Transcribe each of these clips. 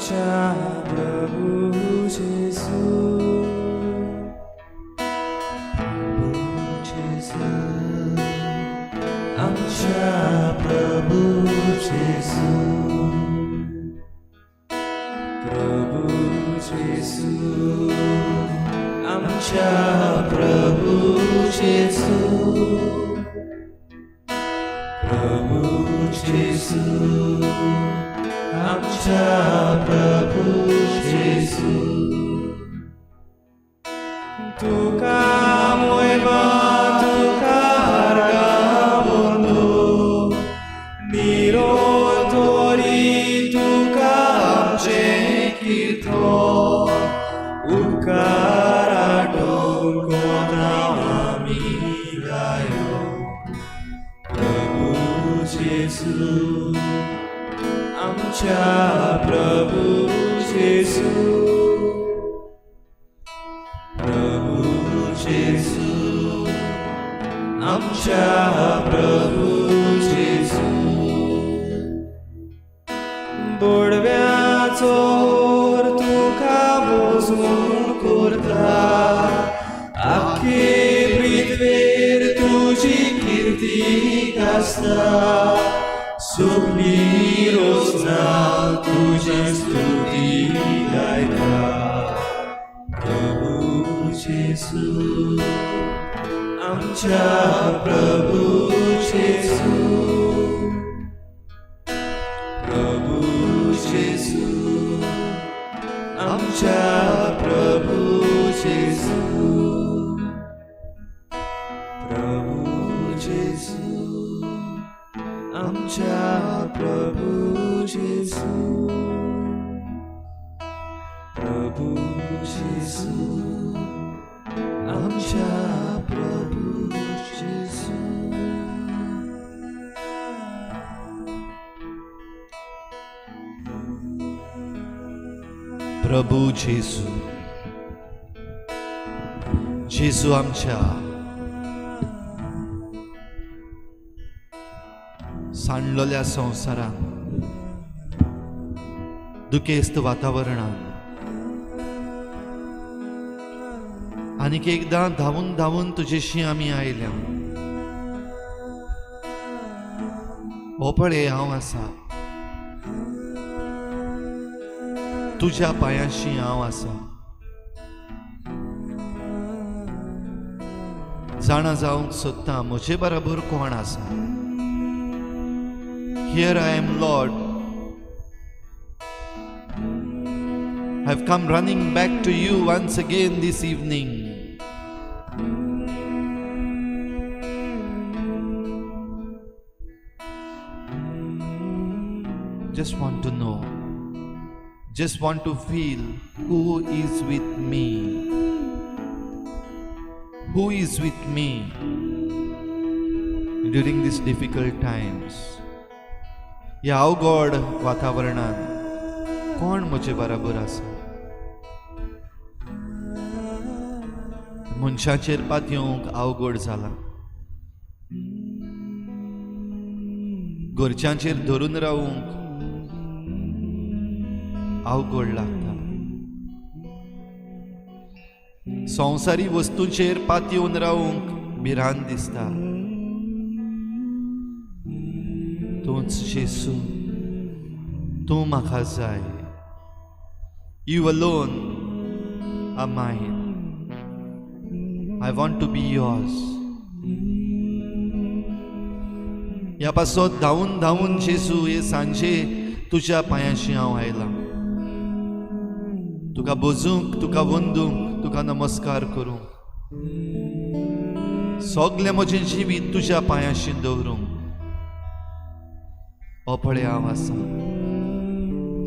आमच्या प्रभू जेजू, प्रभू जेजू, आमच्या प्रभू जेजू, प्रभू जेजू, आमच्या प्रभू जेजू, प्रभू जेजू, आमच्या प्रभू जेजू. तुका मोयमा, तुका राबोंदू, निरोतोरी तुका आमचें कीर्तन, उपकार आठोवन कोता आमी गायो. प्रभू जेजू, आमच्या प्रभू जेजू, प्रभू जेजू, आमच्या प्रभू जेजू. बोडव्याचो तुका बोजून करता, आख्खे पृथ्वेर तुजी कीर्ती गाजता, सगली रोजना तुजी स्तुती गायता. प्रभू जेजू, आमच्या प्रभू जेजू, प्रभू जेजू, आमच्या प्रभू जेजू, प्रभू जेजू, आमच्या प्रभू जेजू, प्रभू जेजू, आमच्या प्रभू जेजू. प्रभू जेजू, जेजू, आमच्या सांडलेल्या संवसारान, दुखेस्त वातावरणान आनीक एकदां धांवून धांवून तुजेशी आमी आयल्या. हो पळय हांव आसा, तुज्या पांयांशी हांव आसा. जाणा जावंक सोदता म्हजे बराबर कोण आसा. Here I am, Lord. I have come running back to you once again this evening. Just want to know, just want to feel who is with me. Who is with me during these difficult times? ह्या अवघड वातावरणान कोण म्हजे बराबर आसा? मनशाचेर पातयेवंक अवघड जालां, घरच्यांचेर धरून रावूंक अवघड लागता, संवसारी वस्तूंचेर पातयेवन रावूंक भिरांत दिसता. तूंच जेसू, तूं म्हाका जाय. You alone are mine. I want to be yours. ह्या पासत धांवून धांवून जेजू हे सांजे तुज्या पांयांशी हांव आयलां, तुका बोजूंक, तुका वंदूंक, तुका नमस्कार करूंक, सगलें म्हजें जिवीत तुज्या पांयांशी दवरूंक. हो पळय हांव आसा,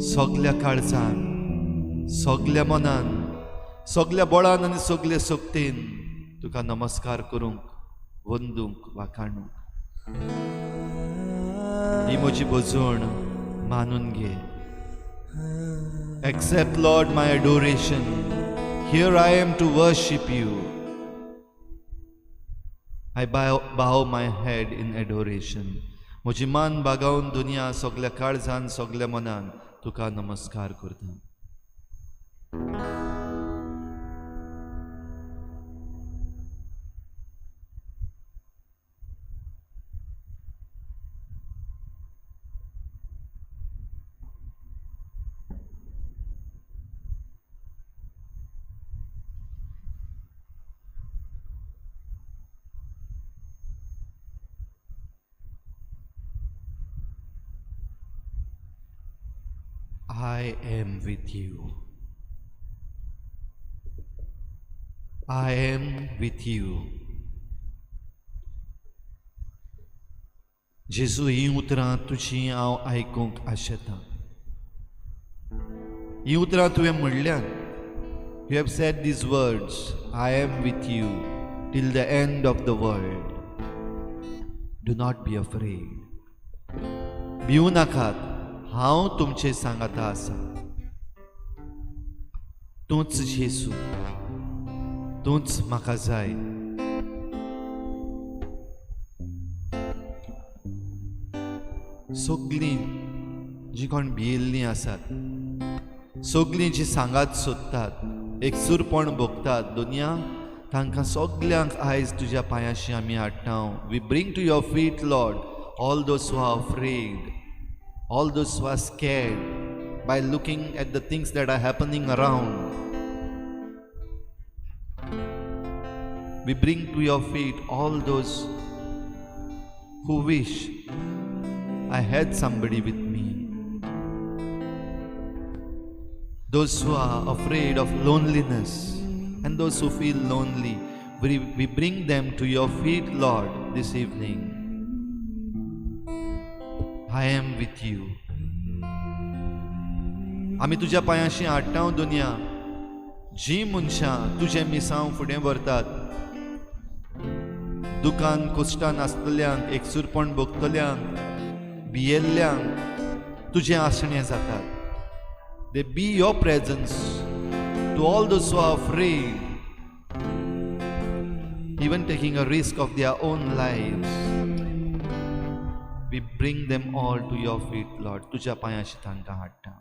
सगल्या काळजान, सगल्या मनान, सगल्या बळान आनी सगले शक्तीन तुका नमस्कार करूंक, वंदूंक, वाखाणूंक. ही म्हजी भजवण मानून घे. Accept, Lord, my adoration. Here I am to worship you. I bow my head in adoration. म्हजी मान बागावन दुनिया सगल्या काळजान, सगल्या मनान तुका नमस्कार करता. I am with you. I am with you. जेजू, हीं उतरां तुजीं हांव आयकूंक आशेतां. हीं उतरां तुवें म्हणल्यात. You have said these words, I am with you till the end of the world. Do not be afraid. भिवू नाकात, हांव तुमचे सांगाता आसा. तूंच जेजू, तूंच म्हाका जाय. सगलीं जीं कोण भियेल्लीं आसात, सगलीं जीं सांगात सोदतात, एकसूरपण भोगतात दुनिया, तांकां सगल्यांक आयज तुज्या पांयाशी आमी हाडटा. We bring to your feet, Lord, all those who are afraid, all those who are scared by looking at the things that are happening around. We bring to your feet all those who wish I had somebody with me. Those who are afraid of loneliness and those who feel lonely, we bring them to your feet, Lord, this evening. I am with you. आमी तुज्या पांयाशी हाडटा दुनिया. जी मनशां तुजें मिसांव फुडें व्हरतात, दुकान कोश्टान आसतल्यांक, एकसूरपण भोगतल्यांक, भियेल्ल्यांक तुजें आसणें जातात. They be your presence to all those who are afraid, even taking a risk of their own lives. We bring them all to your feet, Lord. तुज्या पांयाशी तांकां हाडटा.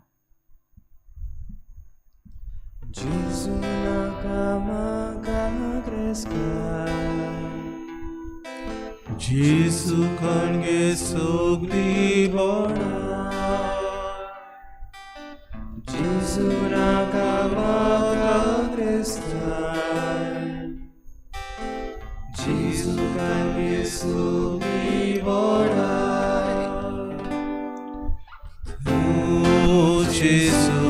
जेजू नाका म्हाका क्रेस्कार, जेजू कणगे सगली बोणां, जेजू नाका म्हाका क्रेस्कार, जेजू कणगे सगली बोणां. तूं जेजू,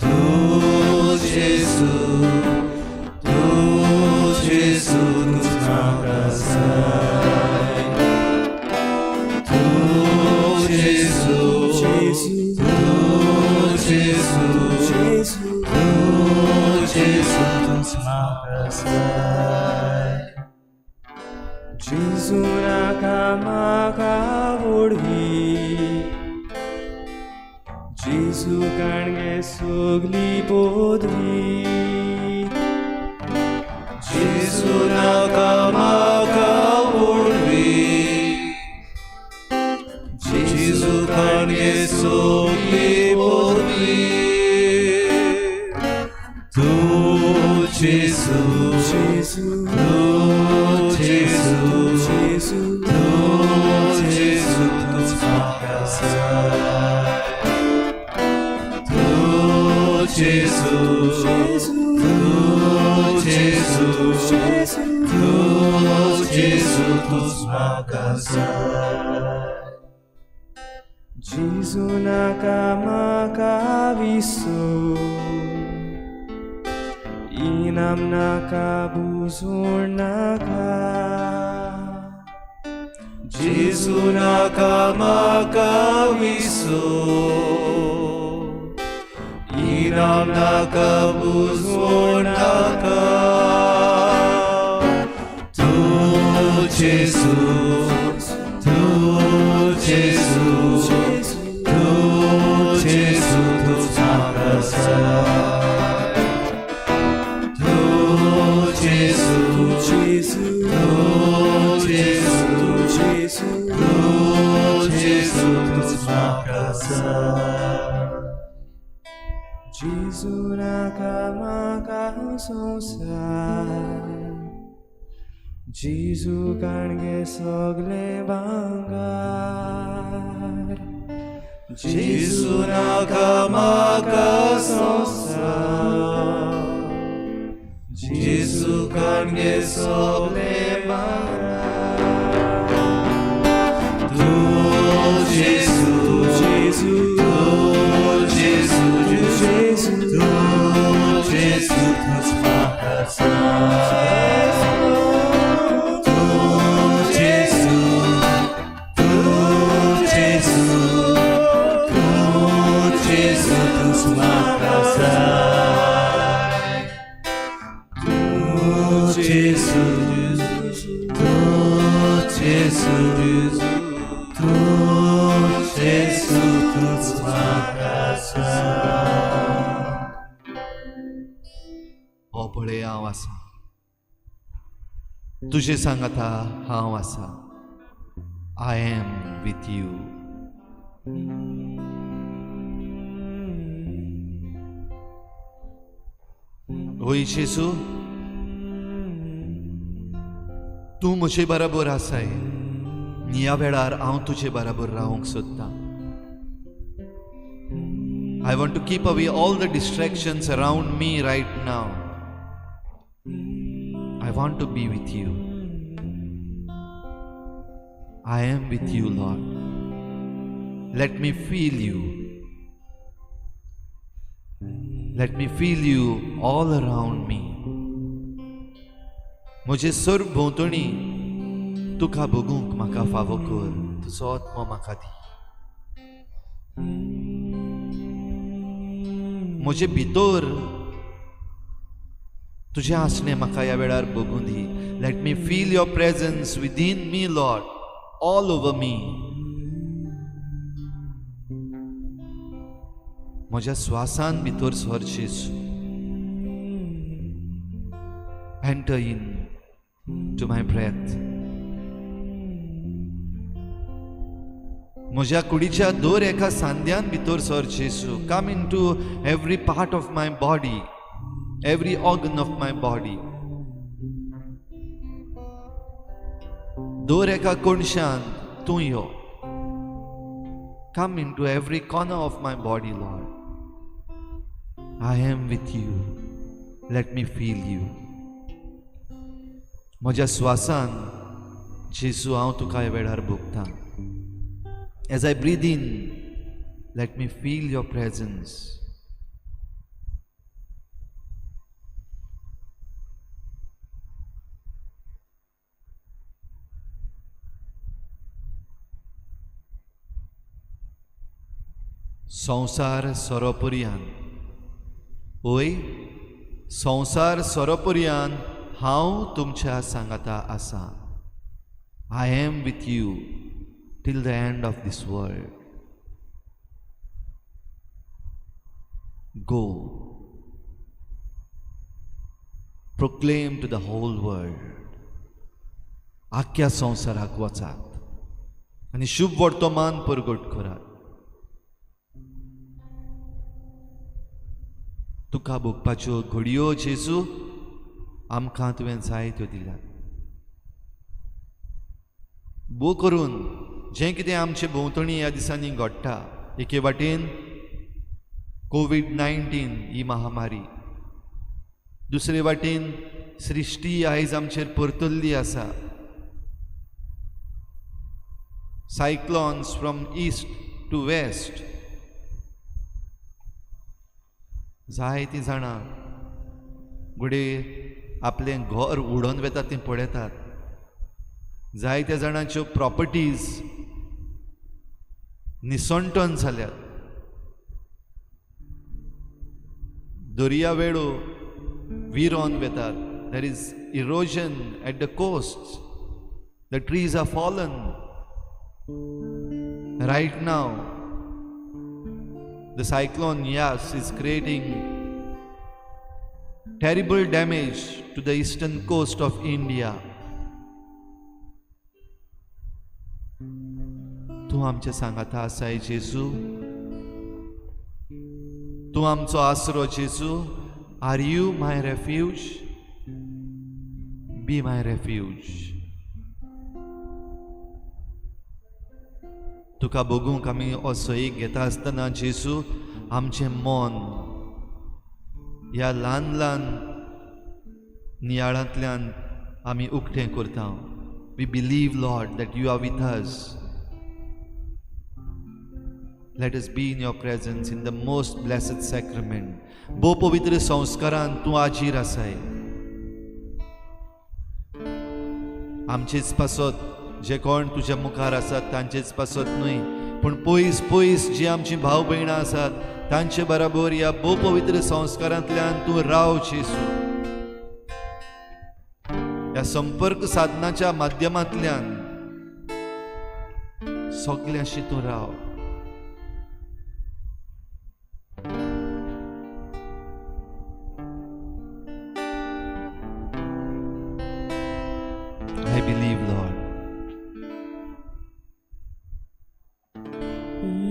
तूं जेजू, तूं जेजू, तूं म्हाका जाय. तूं जेजू, तूं जेजू, तूं जेजू, तूं म्हाका जाय. जेजू नाका म्हाका व्हडवी, जेजू कणगे सगली पदवी, जेजू नाका म्हाका व्हडवी, जेजू कणगे सगली पदवी. तूं जेजू, तूं जेजू, तूं जेजू, तूं म्हाका जाय. तूं जेजू, तूं जेजू, तूं जेजू, तूं म्हाका जाय. जेजू नाका म्हाका विसो, इनाम नाका बुजोण नाका, जेजू नाका म्हाका विसो, इनाम नाका बुजोण नाका. तूं जेजू, तूं जेजू, तूं जेजू, तूं म्हाका जाय. तूं जेजू, तूं जेजू, तूं जेजू, तूं म्हाका जाय. जेजू नाका म्हाका संवसार, जेजू काणगे सगळे भांगर. जेजू नाका म्हाका संवसार, जेजू काणगे सगळे भांगर. तूं जेजू, जेजू, तूं जेजू, जेजू, तूं जेजू, तूंच म्हाका जाय. तूं जेजू, तूं जेजू, तूं जेजू, तूंच म्हाका जाय. तूं जेजू, तूं जेजू, तूं जेजू, तूंच म्हाका जाय. हो पळय हांव आसा तुजे सांगाता, हांव आसा. I am with you. होय जेजू, तूं म्हजे बराबर आसाय. ह्या वेळार हांव तुजे बराबर रावंक सोदतां. I want to keep away all the distractions around me right now. I want to be with you. I am with you, Lord. Let me feel you. Let me feel you all around me. म्हजे सर्व भोंवतणी तुका भोगूंक म्हाका फावो कर. तुजो आत्मो म्हाका दी. म्हजे भितर तुजें आसणें म्हाका ह्या वेळार भोगूं दी. Let me feel your presence within me, Lord, all over me. म्हज्या स्वासान भितर सर जेजू. Enter into my breath. म्हज्या कुडीच्या दर एका सांद्यान भितर सर जेजू. Come into every part of my body, every organ of my body. दर एका कोनशान तूं यो. Come into every corner of my body, Lord. I am with you. Let me feel you. म्हज्या स्वासान जेजू हांव तुका ह्या वेळार भोगतां. As I breathe in, let me feel your presence. संवसार सोरोपुरयान, ओय संवसार सोरोपुरयान हांव तुमच्या सांगाता आसा. I am with you till the end of this world. Go proclaim to the whole world. आख्या संवसाराक वचात आनी शुभ वर्तमान परगट करात. तुका भोगपाच्यो घडयो जेजू आमकां तुवें जायत्यो दिल्यात. भो करून जें कितें आमचे भोंवतणी ह्या दिसांनी घडटा, एके वाटेन कोवीड-19 ही महामारी, दुसरे वाटेन सृश्टी आयज आमचेर परतल्ली आसा. Cyclones from east to west. जायतीं जाणां घडये आपलें घर उडोवन वेतात तीं पळयतात. जायत्या जाणांच्यो प्रॉपर्टीज निसणटन जाल्यात. दर्या वेळो विरोन वेतात. There is erosion at the coast. The trees are fallen. Right now the cyclone Yaas is creating terrible damage to the eastern coast of India. तूं आमच्या सांगाता आसाय जेजू. तूं आमचो आसरो जेजू. Are you my refuge? Be my refuge. तुका बघूंक आमी असोयीक घेता आसतना जेजू, आमचें मन ह्या ल्हान ल्हान नियाळांतल्यान आमी उक्तें करता. We believe, Lord, that you are with us. Let us be in your presence in the most blessed sacrament. भोव पवित्र संस्कारान तूं आजीर आसाय. आमचेच पासत जे कोण तुज्या मुखार आसात तांचेच पासत न्हय, पूण पयस पयस जी आमची भाव भयणां आसात तांचे बराबर ह्या भोव पवित्र संस्कारांतल्यान तूं राव जेजू. ह्या संपर्क साधनाच्या माध्यमांतल्यान सगळ्यांशी तूं राव. I believe, Lord.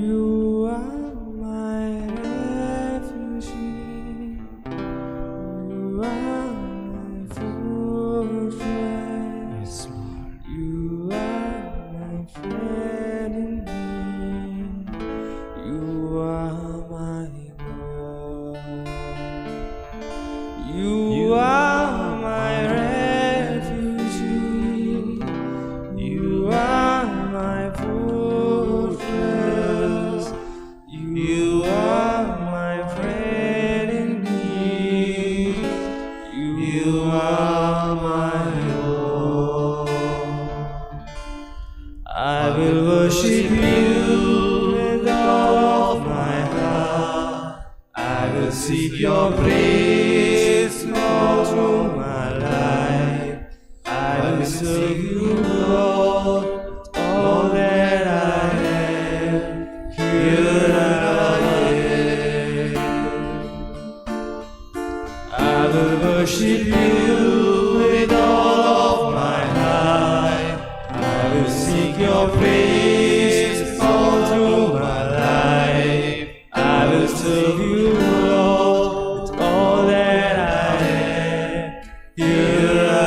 You are my refuge. You are my fortress. Yes, Lord. You are my friend in need. You are my God. You are my refuge. You are my fortress. You are my friend in need. You are my Lord. I will worship you with all of my heart. I will seek your grace all through my life. I will serve you, Lord, all that I am. Here I am. I will worship you with all of my heart. I will seek your face all through my life. I will serve you, Lord, with all that I am. Here I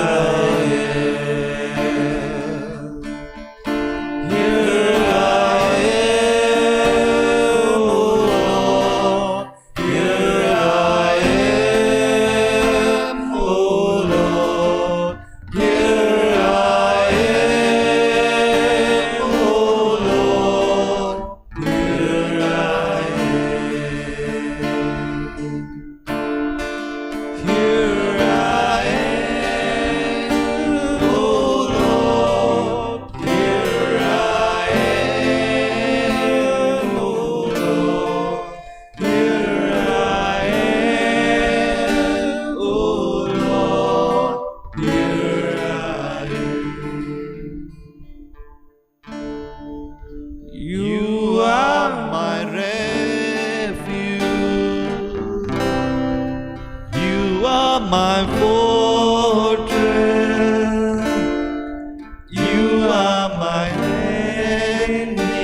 am. Here I am, O Lord. Here I am, O Lord. Here I am, O Lord. Here I am. Here I am, O Lord. Here I am, O Lord. Here I am, O Lord. Here I am. You are my refuge. You are my fortress. You are my enemy.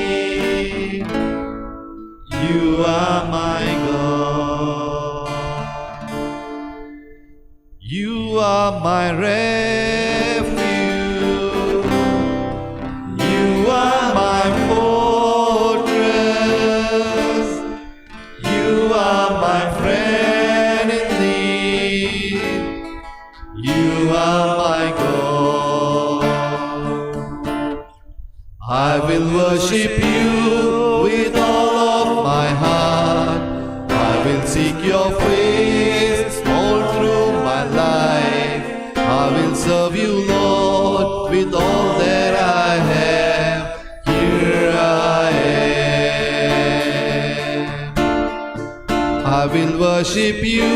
You are my God. You are my refuge. You are my fortress. You are my friend in need. You are my God. I will worship you with all of my heart. I will seek your face all through my life. I will serve you, Lord, with all that I have. Here I am. I will worship you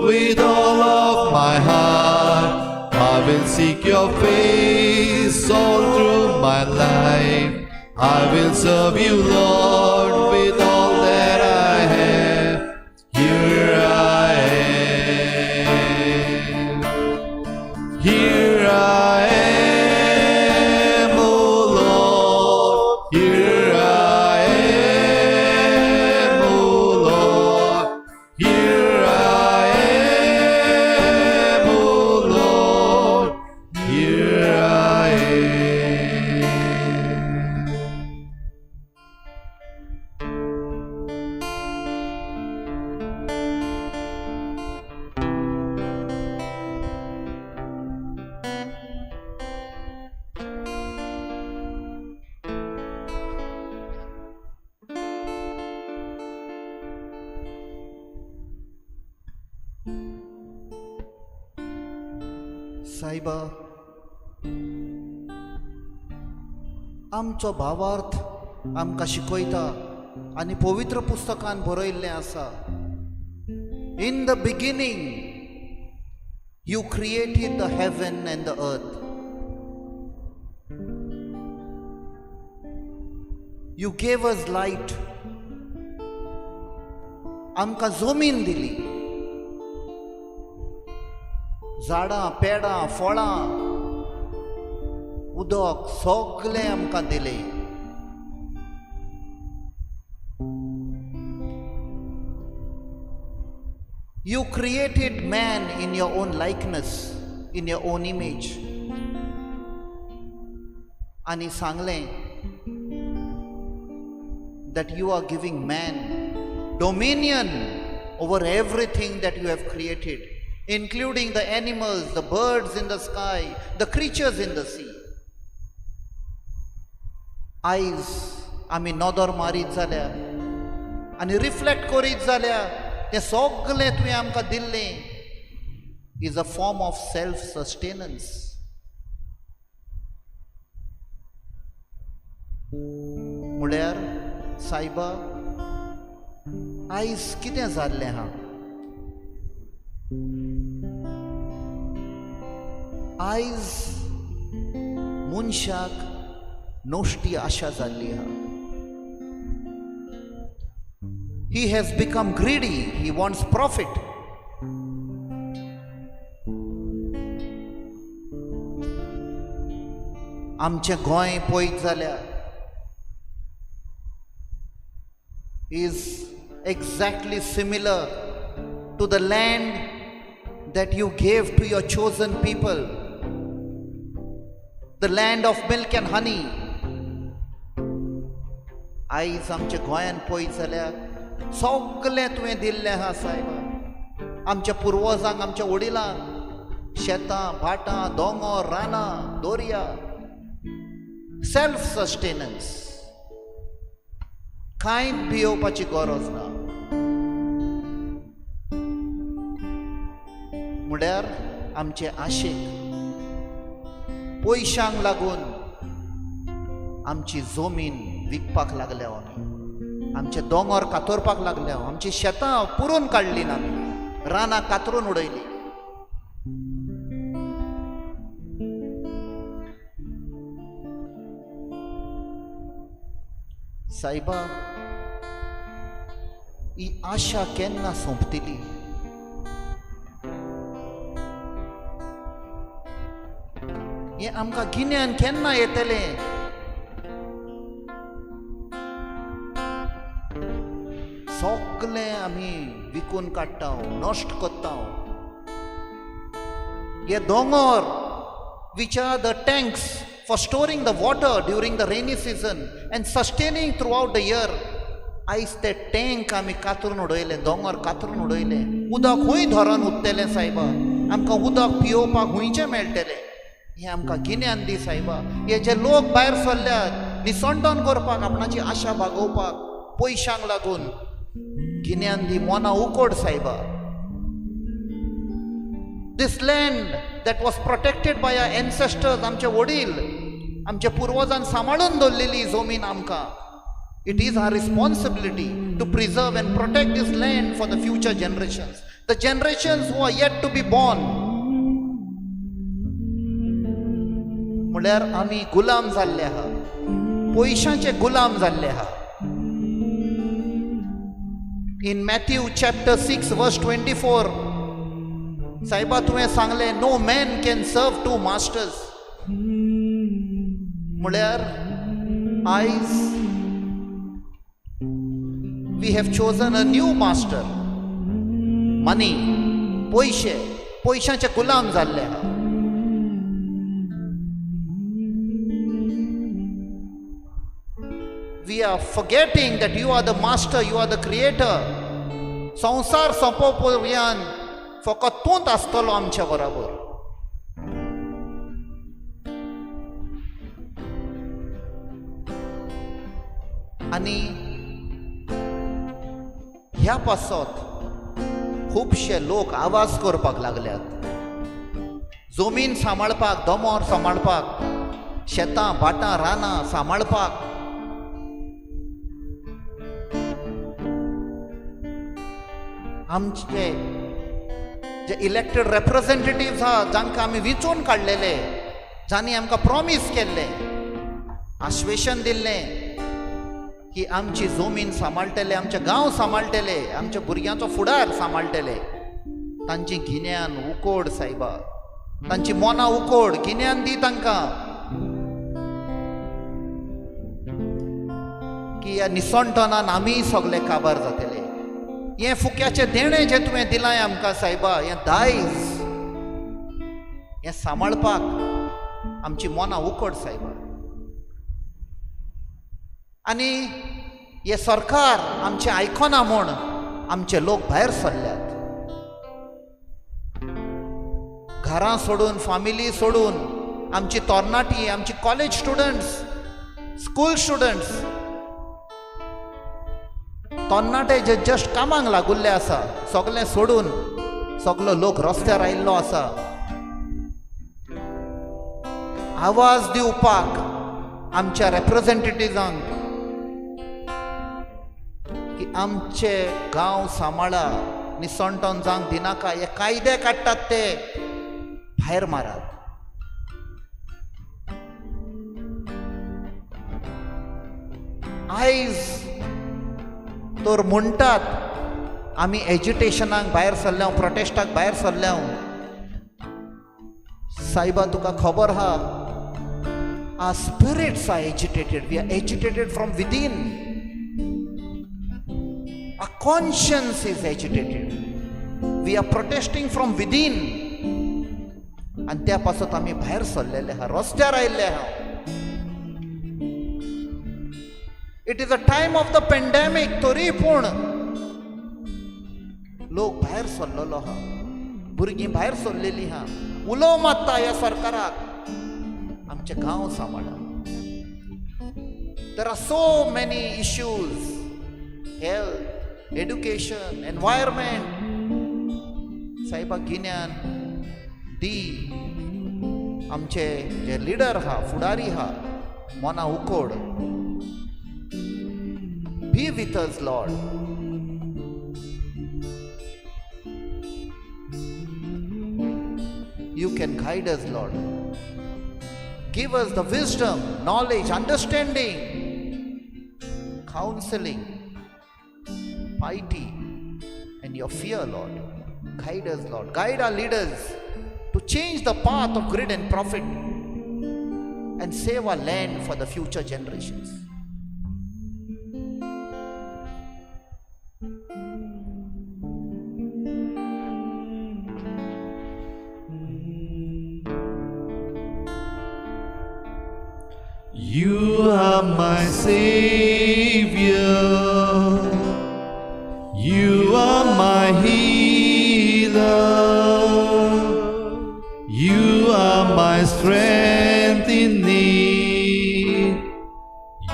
with all of my heart. I will seek your face all through my life. I will serve you, Lord, with all that I have. Here I am. Here I am, O Lord. Here I am, O Lord. सायबा, आमचो भावार्थ आमकां शिकयता आनी पवित्र पुस्तकान बरयल्लें आसा, in the beginning you created the heaven and the earth. You gave us light. आमकां जमीन दिली, झाडां पेडां फळां उदक सगळें आमकां दिलें. You created man in your own likeness, in your own image. आनी सांगलें that you are giving man dominion over everything that you have created, including the animals, the birds in the sky, the creatures in the sea. आयज आमी नदर मारीत जाल्यार आनी reflect करीत जाल्यार तें सगळें तुवें आमकां दिल्लें is a form of self sustenance. म्हळ्यार सायबा, आयज कितें जाल्लें आहा? आयज मनशाक नश्टी आशा जाल्ली आहा. He has become greedy. He wants profit. आमचें गोंय पळयत जाल्यार is exactly similar to the land that you gave to your chosen people, the land of milk and honey. आयज आमच्या गोंयान पळयत जाल्यार सगळें तुवें दिल्लें आहा सायबा. आमच्या पुर्वजांक, आमच्या वडिलांक शेतां, भाटां, दोंगर, रानां, दर्या, सेल्फ सस्टेनन्स, कांय भियोवपाची गरज ना. म्हळ्यार आमचे आशेक पयशांक लागून आमची जमीन विकपाक लागल्या आमी, आमचे दोंगर कातरपाक लागल्या, आमची शेतां पुरून काडली ना आमी, रानां कातरून उडयली. सायबा, ही आशा केन्ना सोंपतली? हें आमकां गिन्यान केन्ना येतलें? सगळें आमी विकून काडटा, नश्ट करता. हे दोंगर which are the tanks for storing the water during the rainy season and sustaining throughout the year, आयज ते टँक आमी कातरून उडयले, दोंगर कातरून उडयले. उदक खंय धरून उरतलें सायबा? आमकां उदक पियोवपाक खंयचें मेळटलें? हें आमकां गिन्यान दी सायबा. हे जे लोक भायर सरल्यात निसंडन करपाक, आपणाची आशा भागोवपाक पयशांक लागून, गिन्यान दी, मनां उकोड सायबा. This land that was protected by our ancestors, आमचे वडील, आमच्या पुर्वजान सांबाळून दवरलेली जमीन आमकां, it is our responsibility to preserve and protect this land for the future generations, the generations who are yet to be born. म्हळ्यार आमी गुलाम जाल्ले आहा, पयशांचे गुलाम जाल्ले आहा. In Matthew chapter 6 verse 24, सायबा तुवें सांगलें, no man can serve two masters. म्हळ्यार आयज we have chosen a new master, money, पयशे, पयशांचे गुलाम जाल्ले आहा. We are forgetting that you are the master, you are the creator. संवसार सोंपोवपर्यंत फकत तूंच आसतलो आमच्या बराबर. आनी ह्या पासत खुबशे लोक आवाज करपाक लागल्यात, जमीन सांबाळपाक, दोमोर सांबाळपाक, शेतां भाटां रानां सांबाळपाक. आमचे जे इलेक्टेड रेप्रेझेंटेटिव्स आहा, जांकां आमी विंचून काडलेले, जांणी आमकां प्रॉमीस केल्लें, आश्वेशन दिल्लें की आमची जमीन सांबाळटले, आमचे गांव सांबाळटले, आमच्या भुरग्यांचो फुडार सांबाळटले, तांची गिन्यान उकोड सायबा, तांची मनां उकोड, गिन्यान दी तांकां की ह्या निसणटनान आमी सगळे काबार जातले. हें फुक्याचें देणें जें तुवें दिलां आमकां सायबा, हें दायज, हें सांबाळपाक आमची मनां उकड सायबा. आनी हें सरकार आमचें आयकना म्हूण आमचे लोक भायर सरल्यात, घरां सोडून, फामिली सोडून, आमची तरणाटी, आमची कॉलेज स्टुडंट्स, स्कूल स्टुडंट्स, तरणाटे जे जस्ट कामाक लागुल्ले आसा, सगळें सोडून सगलो लोक रस्त्यार आयिल्लो आसा आवाज दिवपाक आमच्या रेप्रेझेंटेटिव्हांक की आमचे गांव सांबाळा, निसणटन जावंक दिनाका, हे कायदे काडटात ते भायर मारात. आयज तर म्हणटात आमी एज्युटेशनाक भायर सरल्या, प्रोटेस्टाक भायर सरल्या. सायबा तुका खबर आहा, our spirits are agitated, we are agitated from within, our conscience is agitated, we are protesting from within. आनी त्या पासत आमी भायर सरलेले आहा, रस्त्यार आयिल्ले आहा. It is a time of the pandemic, तरी पूण लोक भायर सरलेलो आहा, भुरगीं भायर सरलेलीं आहा, उलोव मारता ह्या सरकाराक, आमचे गांव सांबाळा. There are so many issues, health, education, environment. सायबा गिन्यान दी आमचे जे लिडर आहा, फुडारी आहा, मना उकोड. Be with us, Lord. You can guide us, Lord. Give us the wisdom, knowledge, understanding, counseling, piety, and your fear, Lord. Guide us, Lord. Guide our leaders to change the path of greed and profit and save our land for the future generations. You are my Savior, you are my healer, you are my strength in need,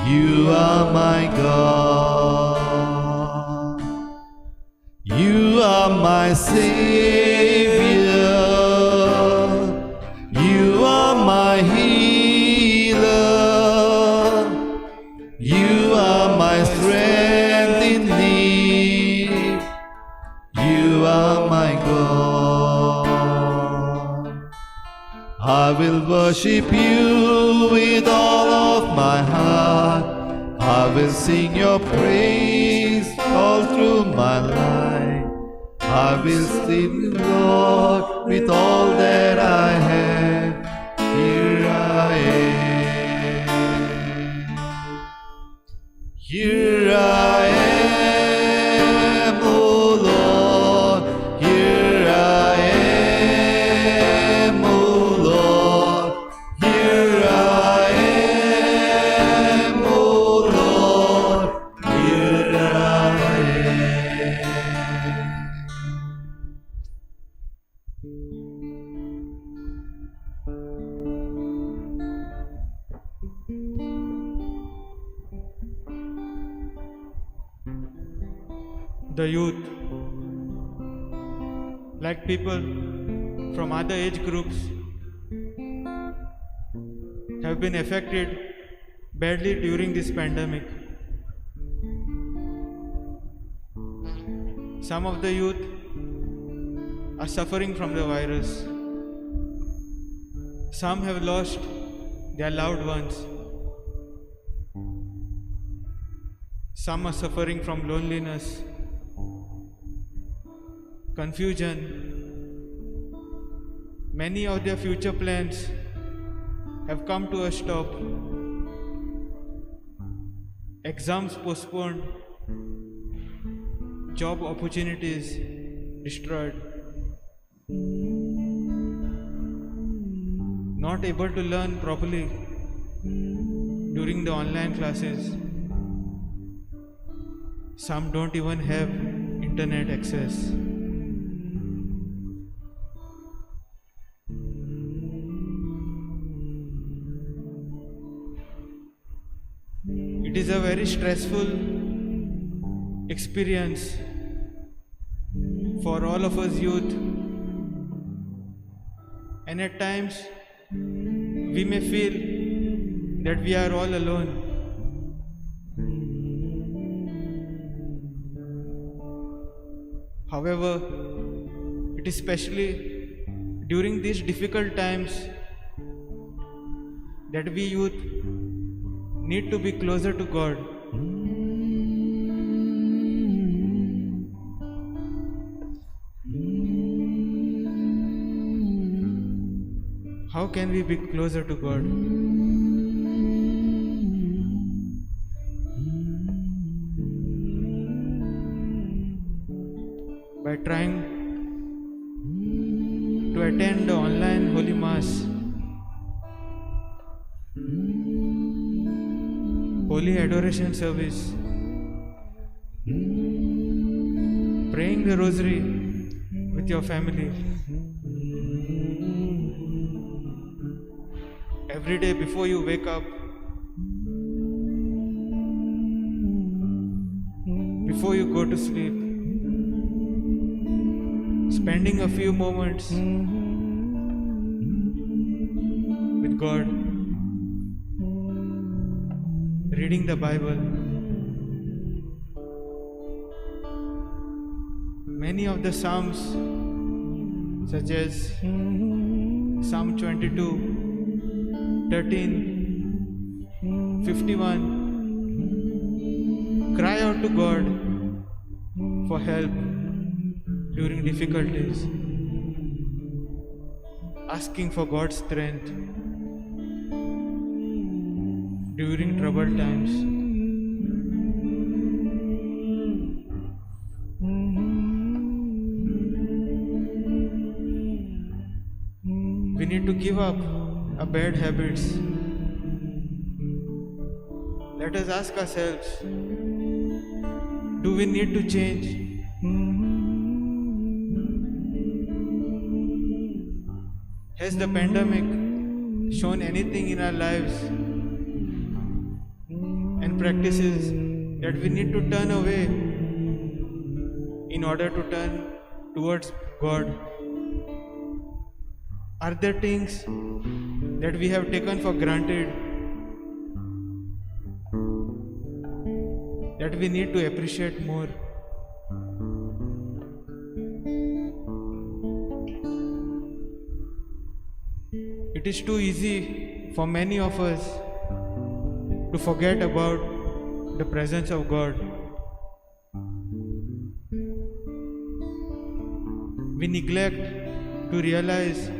you are my God, you are my Savior, you are my healer, you are my strength in need, you are my God. I will worship you with all of my heart. I will sing your praise all through my life. I will sing you, Lord, with all that I have. Here I am. Here I am, O Lord. Here I am, O Lord. Here I am, O Lord. Here I am. The youth, like people from other age groups, have been affected badly during this pandemic. Some of the youth are suffering from the virus. Some have lost their loved ones. Some are suffering from loneliness, confusion. Many of their future plans have come to a stop. Exams postponed, job opportunities destroyed. Not able to learn properly during the online classes. Some don't even have internet access. It is a very stressful experience for all of us youth, and at times we may feel that we are all alone. However, it is especially during these difficult times that we youth need to be closer to God. How can we be closer to God? By trying to attend the online Holy Mass, Holy Adoration Service, praying the Rosary with your family every day before you wake up, before you go to sleep, spending a few moments with God, reading the Bible. Many of the Psalms, such as Psalm 22, 13, 51, cry out to God for help during difficulties, asking for God's strength during troubled times. We need to give up our bad habits. Let us ask ourselves, do we need to change? Has the pandemic shown anything in our lives and practices that we need to turn away in order to turn towards God? Are there things that we have taken for granted that we need to appreciate more? It is too easy for many of us to forget about the presence of God. We neglect to realize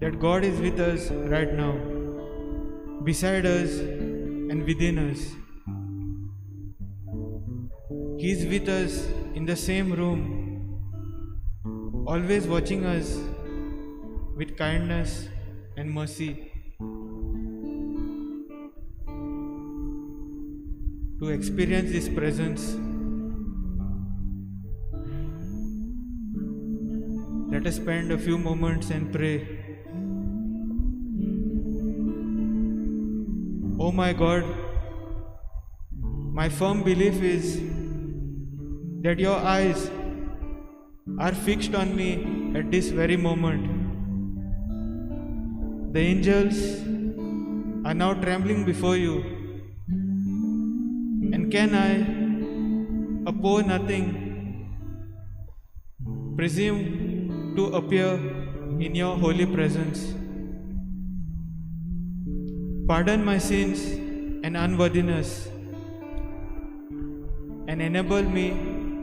that God is with us right now, beside us and within us. He is with us in the same room, always watching us with kindness and mercy. To experience His presence, let us spend a few moments and pray. Oh my God, my firm belief is that your eyes are fixed on me at this very moment. The angels are now trembling before you. And can I, a poor nothing, presume to appear in your holy presence? Pardon my sins and unworthiness, and enable me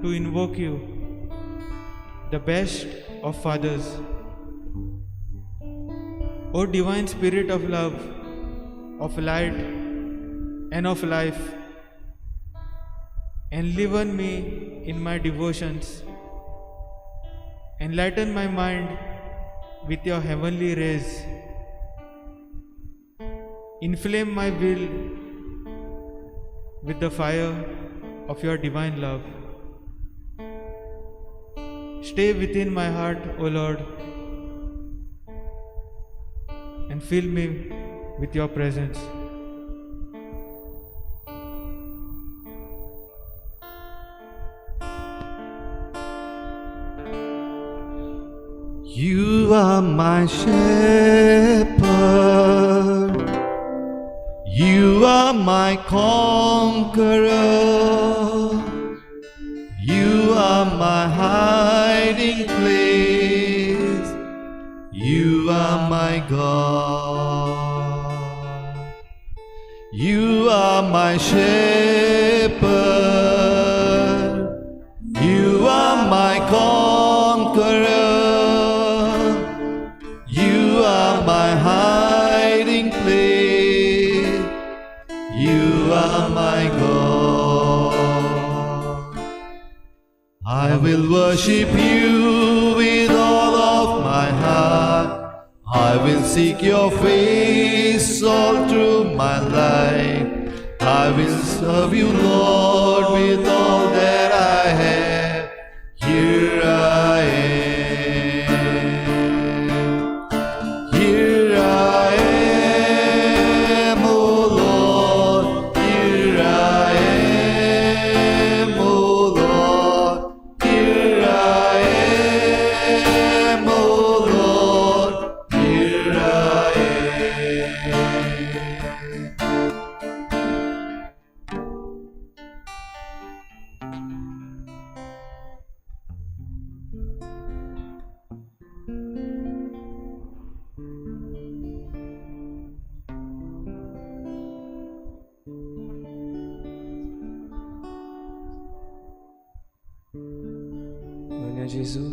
to invoke you, the best of fathers. O divine spirit of love, of light, and of life, enliven me in my devotions. Enlighten my mind with your heavenly rays. Inflame my will with the fire of your divine love. Stay within my heart, O Lord, and fill me with your presence. You are my shepherd, you are my conqueror, you are my hiding place, you are my God. You are my shepherd, you are my conqueror, you are my hiding place, you are my God. I will worship you with all of my heart. I will seek your face all through my life. I will serve you, Lord, with all that I have. Here I am. Here I am, O Lord. Here I am, O Lord. Here I am, O Lord. Here I am. Manya जेजू,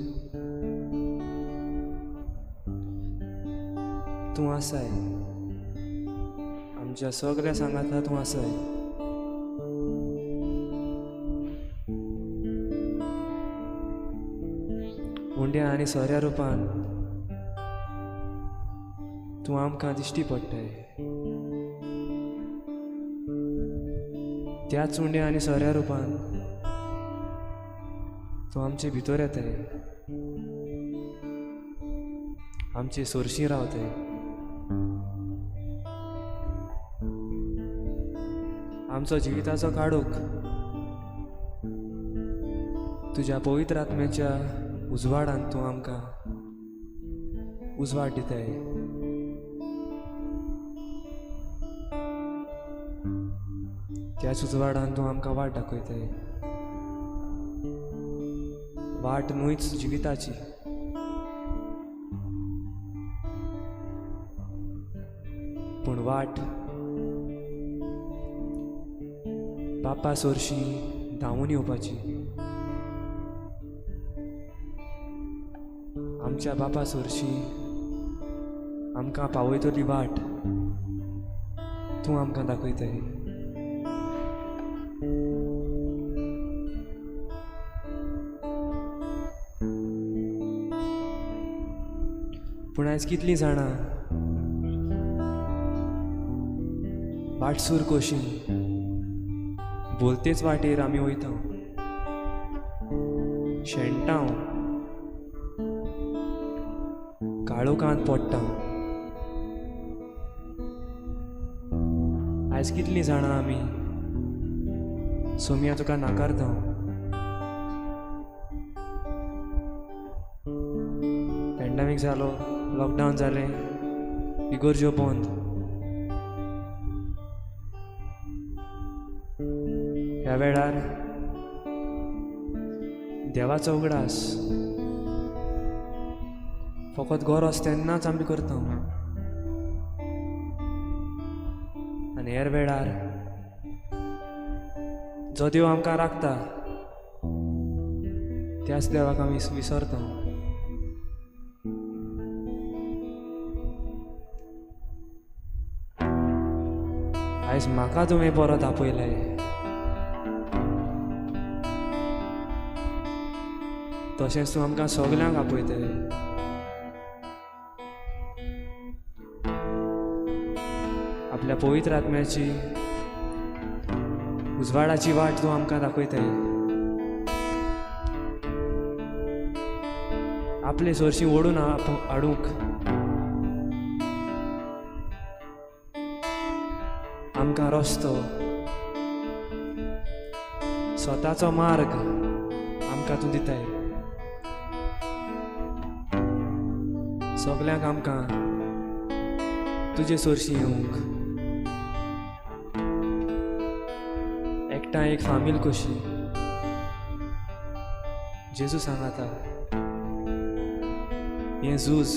तूं आसाय, आमच्या सगळ्या सांगाता तूं आसाय. उंड्या आनी सोऱ्या रुपान तूं आमकां दिश्टी पडटाय. त्याच उंड्या आनी सोऱ्या रुपान तूं आमचे भितर येताय, आमचे सोरशी रावताय. आमचो जिविताचो काडूक तुज्या पवित्र आत्म्याच्या उजवाडान तूं आमकां उजवाड दिताय. त्याच उजवाडान तूं आमकां वाट दाखयताय. वाट न्हूच जिविताची, पूण वाट बापा सोरशी धांवून येवपाची. आमच्या बापा सोरशी आमकां पावयतली वाट तूं आमकां दाखयताय. पूण आयज कितलीं जाणां वाटसूर कशी बोलतेच वाटेर आमी वयता, शेणटा, काळोखांत पडटा. आयज कितलीं जाणां आमी सोमया तुका नाकारता. पॅन्डेमीक जालो, लॉकडावन जालें, इगर्ज्यो बंद. ह्या वेळार देवाचो उगडास फकत गरज तेन्नाच आमी करता आनी हेर वेळार जो देव आमकां राखता त्याच देवाक आमी विसरता. आयज म्हाका तुवें परत आपयलें, तशेंच तूं आमकां सगल्यांक आपयतलें. आपल्या पवित्र आत्म्याची उजवाडाची वाट तूं आमकां दाखयतय. आपले सरशी ओडून हाडूंक आमकां रस्तो, स्वताचो मार्ग आमकां तूं दिताय. सगल्यांक आमकां तुजे सरशी येवंक एकठांय एक फामील कशी जेजू सांगाता. हें झूज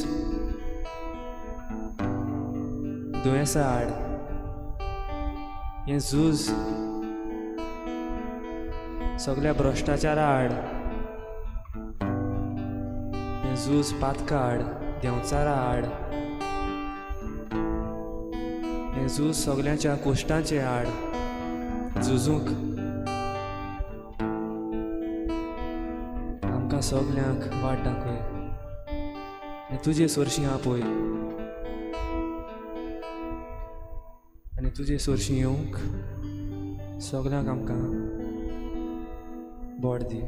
दुयेंसा आड, हें झूज सगल्या भ्रश्टाचारा आड, हें झूज पातका आड, देंवचारा आड, हें झूज सगल्यांच्या कोश्टांचे आड झुजूंक आमकां सगल्यांक वाट दाखय आनी तुजे सरशी आपय आनी तुजे सरशी येवंक सगल्यांक आमकां बोट दी.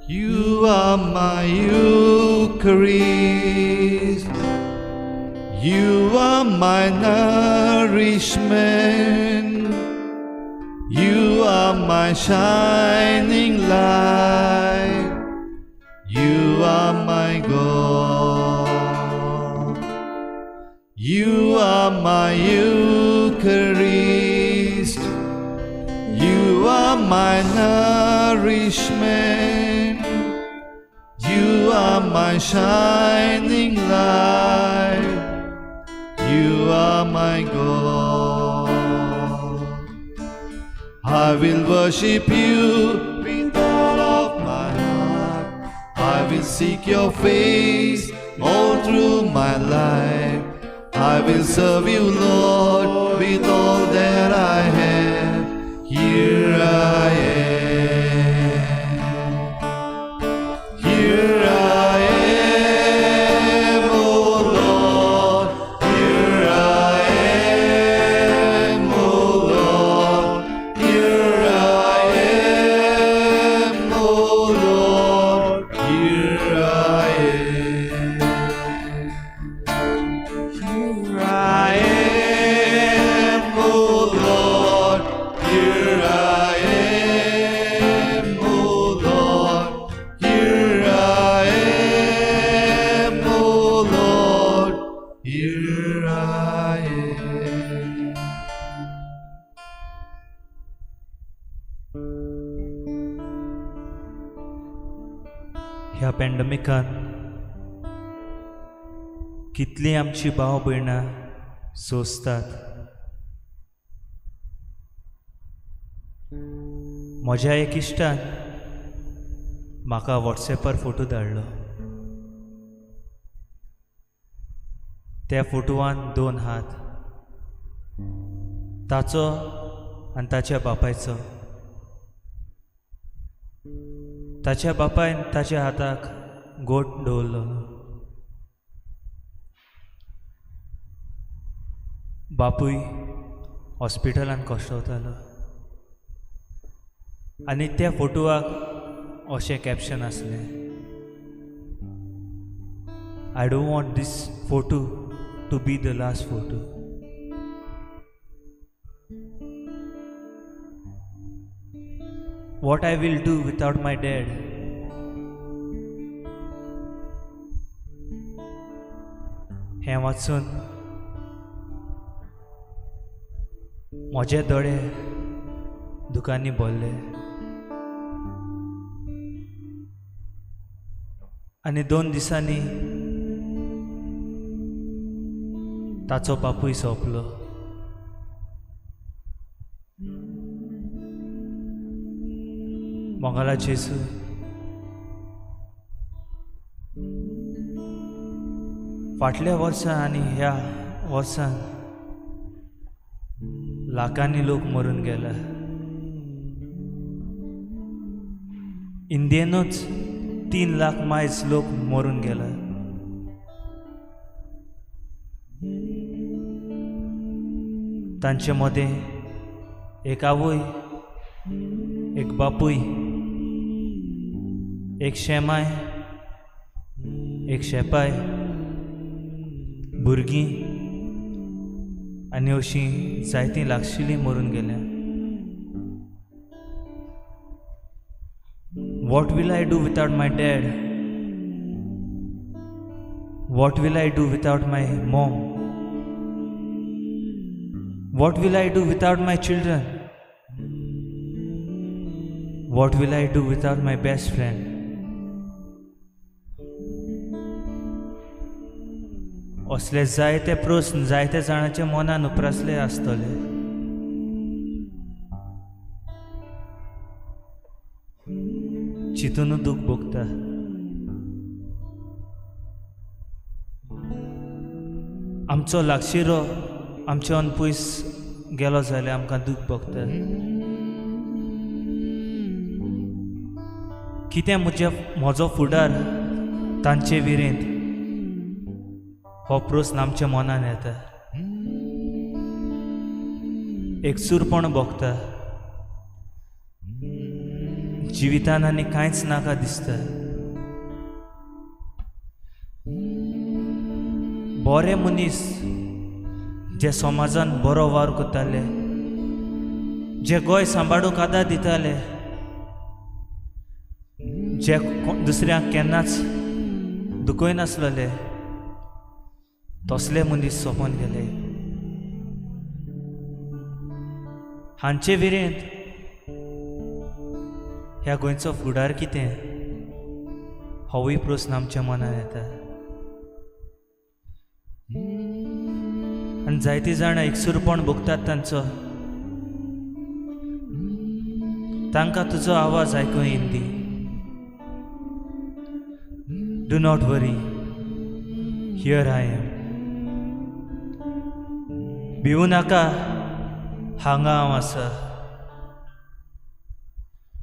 You are my Eucharist, you are my nourishment, you are my shining light, you are my God. You are my Eucharist, you are my nourishment, you are my shining light, you are my God. I will worship you with all of my heart. I will seek your face all through my life. I will serve you, Lord, with all that I have. Here I am. Here I am, O Lord. Here I am, O Lord. Here I am, O Lord. Here I am. Here I am, O Lord. Here I am, O Lord. Here I am, O Lord. Here I am. ह्या पॅन्डमिकान कितलीं आमची भाव भयणां सोंसतात. म्हज्या एक इश्टान म्हाका वॉट्सॅपार photo धाडलो. त्या फोटवान दोन हात, ताचो आनी ताच्या बापायचो. ताच्या बापायन ताच्या हाताक गोट दवरलो. बापूय हॉस्पिटलान कश्टवतालो आनी त्या फोटवाक अशें कॅप्शन आसलें, I don't want this photo to be the last photo. What I will do without my dad? हें वाचून म्हजे दोळे दुकांनी भरले आनी 2 दिसांनी ताचो बापूय सोंपलो. मोगाला जेजू, फाटल्या वर्सा आनी ह्या वर्सान लाखांनी लोक मरून गेला. इंडियेनूच 3 लाख मायज लोक मरून गेला. तांचे मदें एक आवय, एक बापूय, एक शेमाय, एक शेपाय, भुरगीं आनी अशीं जायतीं लागशिल्लीं मरून गेल्या. What will I do without my dad? What will I do without my mom? What will I do without my children? What will I do without my best friend? असले जायते प्रस्न जायते जाणांच्या मनान उप्रासले आसतले. चिंतून दूख भोगता. आमचो लागशिरो आमच्या पयस गेलो जाल्यार आमकां दूख भोगता. कितें म्हजो फुडार तांचे विरेंत हो प्रस्न आमच्या मनान येता. एकसूरपण भोगता. जिवितान आनी कांयच नाका दिसता. बरे मनीस जे समाजान बरो वावर करताले, जे गोंय सांबाळूंक आदार दिताले, जे दुसऱ्यांक केन्नाच दुखयनासलेले, तसले मनीस सोंपोन गेले. हांचे विरेंत ह्या गोंयचो फुडार कितें होवूय प्रस्न आमच्या मनान येता. आनी जायतीं जाणां एकसूरपण भोगतात तांचो. तांकां तुजो आवाज आयकूंक येना दी. Do not worry, here I am. भिवू नाका, हांगा हांव आसा.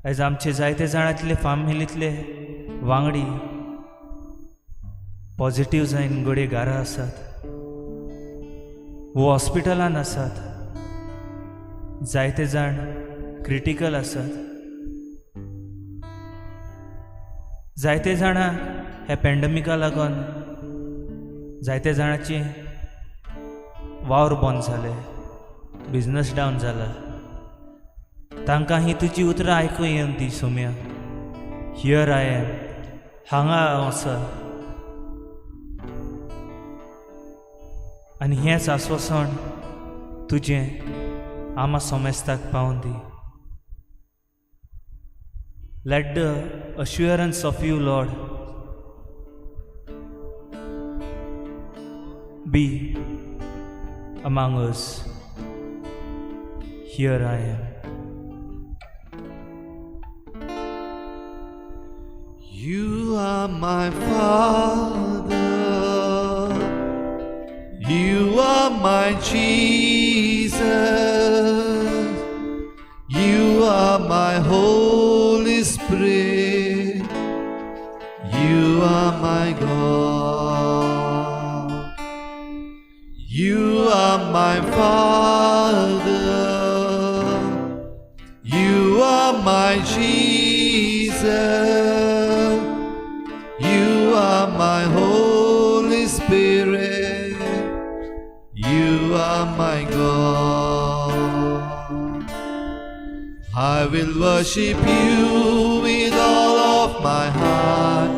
आयज आमचे जायते जाणांतले फामिलींतले वांगडी पॉझिटीव जावन घडये घरा आसात वो हॉस्पिटलान आसात. जायते जाण क्रिटिकल आसात. जायते जाणां ह्या पॅन्डमिका लागून जायते जाणांची वावर बंद जाले, बिजनस डावन जाला. तांकां ही तुजी उतरां आयकूंक येवन दी सोम्या. Here I am, हांगा हांव आसा. आनी हेंच आस्वासन तुजें आमा सोमेस्ताक पावून दी. Let the assurance of you, Lord, be among us. Here I am. You are my Father, you are my Jesus, you are my Holy Spirit, you are my God. You are my Father, you are my Jesus, you are my Holy Spirit, you are my God. I will worship you with all of my heart.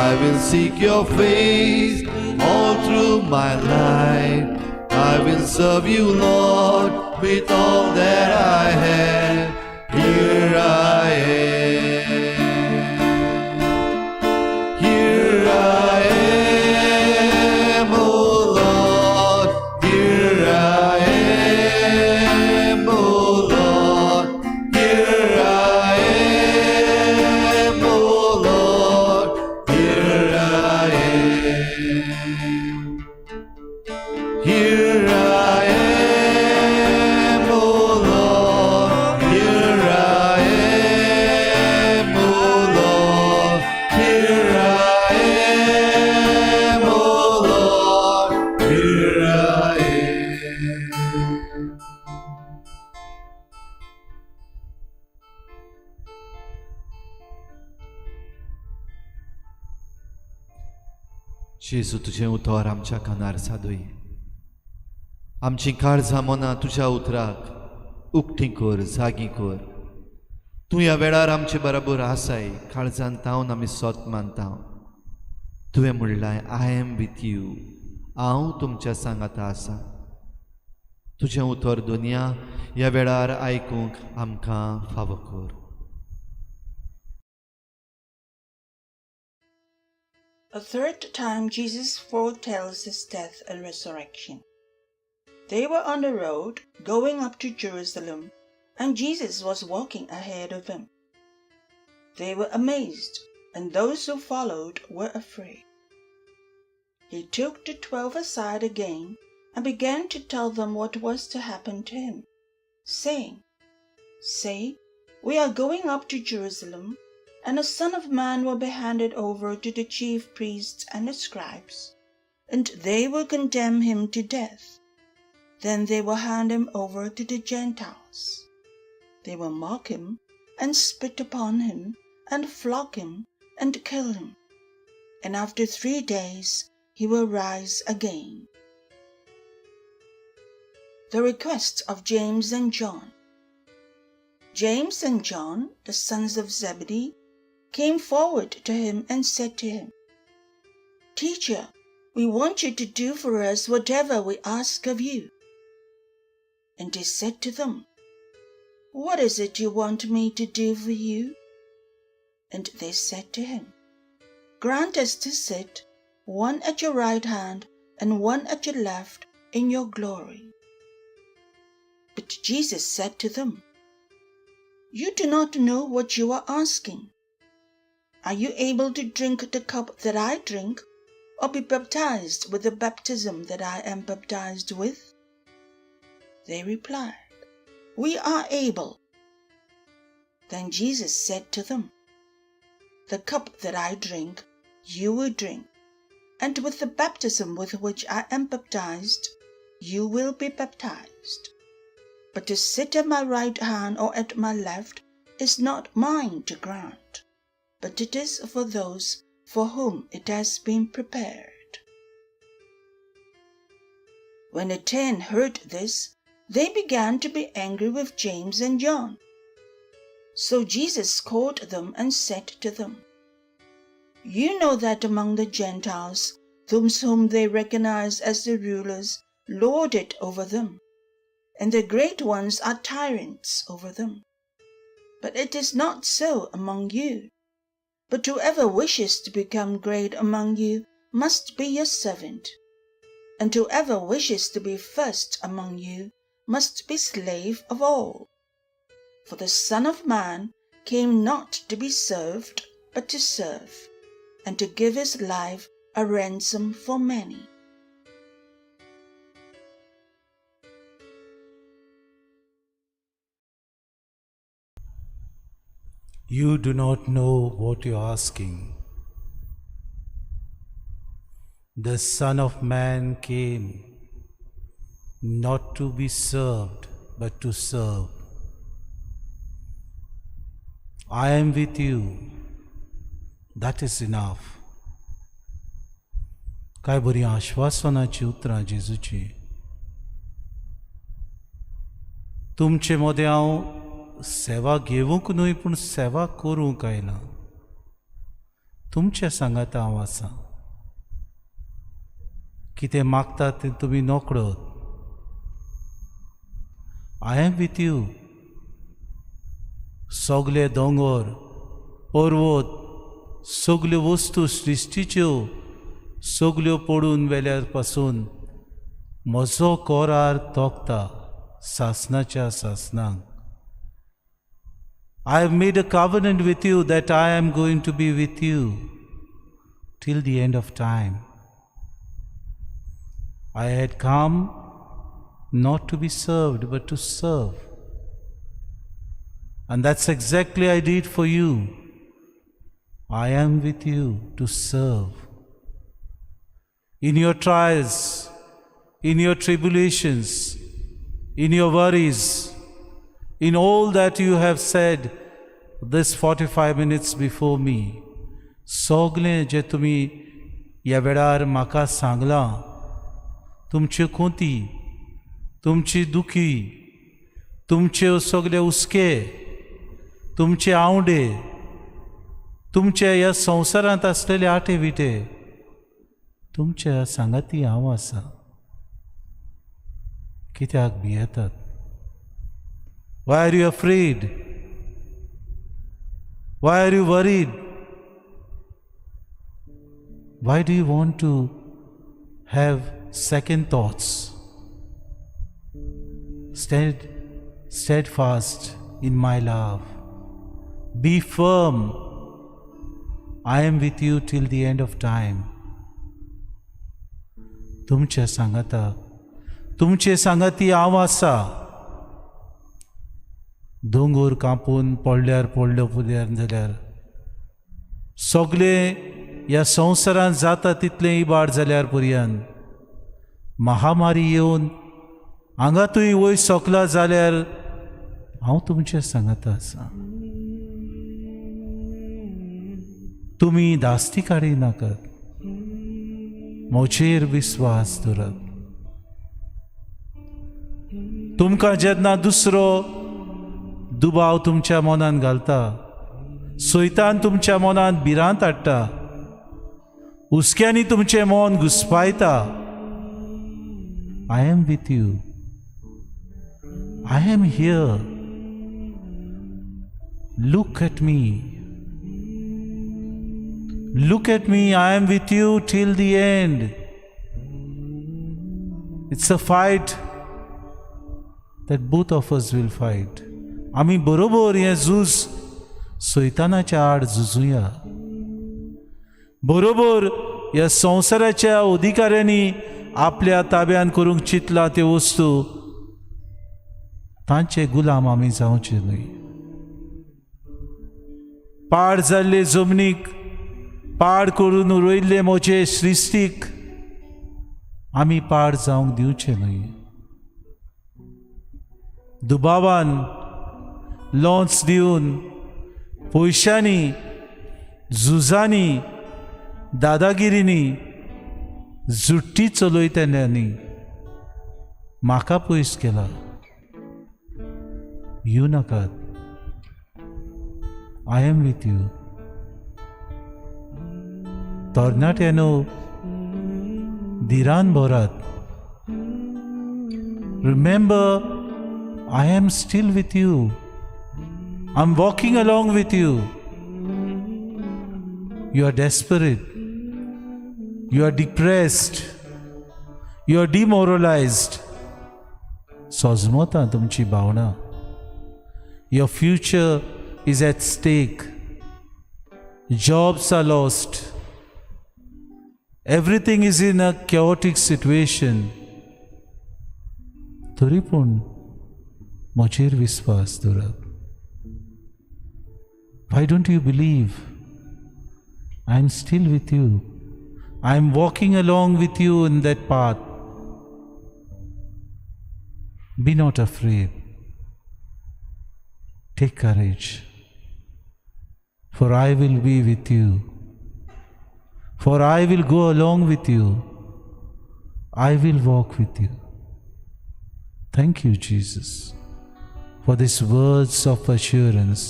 I will seek your face all through my life. I will serve you, Lord, with all that I have, here I am. Here I am, O Lord. Here I am, O Lord. Here I am, O Lord. Here I am. Here I am, O Lord. Here I am, O Lord. Here I am, O Lord. Here I am. जेजू, तुजें उतर आमच्या कानार सादय. आमची काळजां मनां तुज्या उतराक उक्ती कर, जागी कर. तूं ह्या वेळार आमचे बराबर आसाय. काळजान तावन आमी सोत मानता. तुवें म्हणलां, I am with you. हांव तुमच्या सांगाता आसा. तुजें उतर दुनिया ह्या वेळार आयकूंक आमकां फावो कर. A third time Jesus foretells his death and resurrection. They were on the road going up to Jerusalem, and Jesus was walking ahead of them. They were amazed, and those who followed were afraid. He took the 12 aside again and began to tell them what was to happen to him, saying, "See, we are going up to Jerusalem, and the Son of Man will be handed over to the chief priests and the scribes, and they will condemn him to death. Then they will hand him over to the Gentiles. They will mock him, and spit upon him, and flog him, and kill him. And after 3 days he will rise again." The request of James and John. James and John, the sons of Zebedee, came forward to him and said to him, "Teacher, we want you to do for us whatever we ask of you." And he said to them, "What is it you want me to do for you?" And they said to him, "Grant us to sit, one at your right hand and one at your left, in your glory." But Jesus said to them, "You do not know what you are asking. Are you able to drink the cup that I drink, or be baptized with the baptism that I am baptized with?" They replied, "We are able." Then Jesus said to them, "The cup that I drink, you will drink, and with the baptism with which I am baptized, you will be baptized. But to sit at my right hand or at my left is not mine to grant, but it is for those for whom it has been prepared." When the 10 heard this, they began to be angry with James and John. So Jesus called them and said to them, "You know that among the Gentiles, those whom they recognize as the rulers lord it over them, and the great ones are tyrants over them. But it is not so among you. But whoever wishes to become great among you must be your servant, and whoever wishes to be first among you must be slave of all. For the Son of Man came not to be served, but to serve, and to give his life a ransom for many." You do not know what you are asking. The Son of Man came not to be served, but to serve. I am with you. That is enough. काय बरी आश्वासनाची उतरां जेजूची. तुमचे मदें हांव सेवा घेवंक न्हय, पूण सेवा करूंक आयला. तुमच्या सांगाता हांव आसा. कितें मागतात तें तुमी नकळत. I am with you. सगले दोंगोर, पर्वत, सगल्यो वस्तू सृश्टीच्यो सगल्यो पडून वेल्यार पासून म्हजो कोरार तोखता सासनाच्या सासनाक. I have made a covenant with you that I am going to be with you till the end of time. I had come not to be served, but to serve. And that's exactly I did for you. I am with you to serve. In your trials, in your tribulations, in your worries, in all that you have said this 45 minutes before me, सगळें जें तुमी ह्या वेळार म्हाका सांगलां, तुमच्यो कोंती, तुमची दुखी, तुमच्यो सगळे हुस्के, तुमचे आंवडे, तुमचे ह्या संवसारांत आसलेले आटे विटे, तुमच्या सांगाती हांव आसा. कित्याक भियेतात? Why are you afraid? Why are you worried? Why do you want to have second thoughts? Stand steadfast in my love. Be firm. I am with you till the end of time. तुमच्या सांगाता, तुमचे सांगाती हांव आसा. दोंगोर कांपून पडल्यार पडलो पुद्यार जाल्यार, सगळे ह्या संवसारांत जाता तितलें इबाड जाल्यार पुरयान, महामारी येवन हांगा तुंय वयर सोकला जाल्यार, हांव तुमचे सांगाता आसा. तुमी धास्ती काडी नाकात, म्हजेर विस्वास दवरात. तुमकां जेन्ना दुसरो दुबाव तुमच्या मनान घालता, सैतान तुमच्या मनान भिरांत हाडटा, हुस्क्यांनी तुमचें मन घुस्पायता, I am with you. I am here. Look at me. Look at me. I am with you till the end. It's a fight that both of us will fight. आमी बरोबर हें झूज सैतानाच्या आड झुजुया. बरोबर ह्या संवसाराच्या अधिकाऱ्यांनी आपल्या ताब्यान करूंक चिंतला त्यो वस्तू, तांचे गुलाम आमी जावचे न्हय. पाड जाल्ले जमनीक, पाड करून उरयल्ले म्हजे सृश्टीक आमी पाड जावंक दिवचे न्हय. दुबावान लोन्स दिवन, पयशांनी, झुजांनी, दादागिरीनी, जुट्टी चलयतल्यांनी म्हाका पयस केला. येवं नाकात. I am with you. तरणाट्यानो, धिरान भरात. Remember, I am still with you. I am walking along with you. You are desperate. You are depressed. You are demoralized. सोजमता तुमची भावना. Your future is at stake. Jobs are lost. Everything is in a chaotic situation. तरी पूण म्हजेर विस्वास दवरात. Why don't you believe? I am still with you. I am walking along with you in that path. Be not afraid. Take courage, for I will be with you. For I will go along with you. I will walk with you. Thank you, Jesus, for these words of assurance.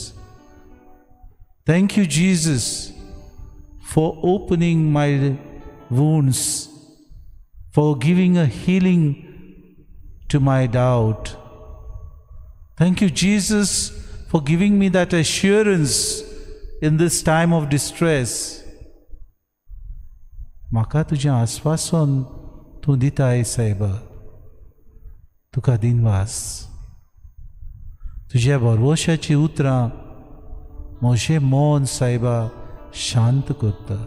Thank you, Jesus, for opening my wounds, for giving a healing to my doubt. Thank you, Jesus, for giving me that assurance in this time of distress. म्हाका तुजें आस्वासन तूं दिताय सायबा, तुका दिनवास. तुज्या भरवशाचीं उतरां म्हजें मन सायबा शांत करता.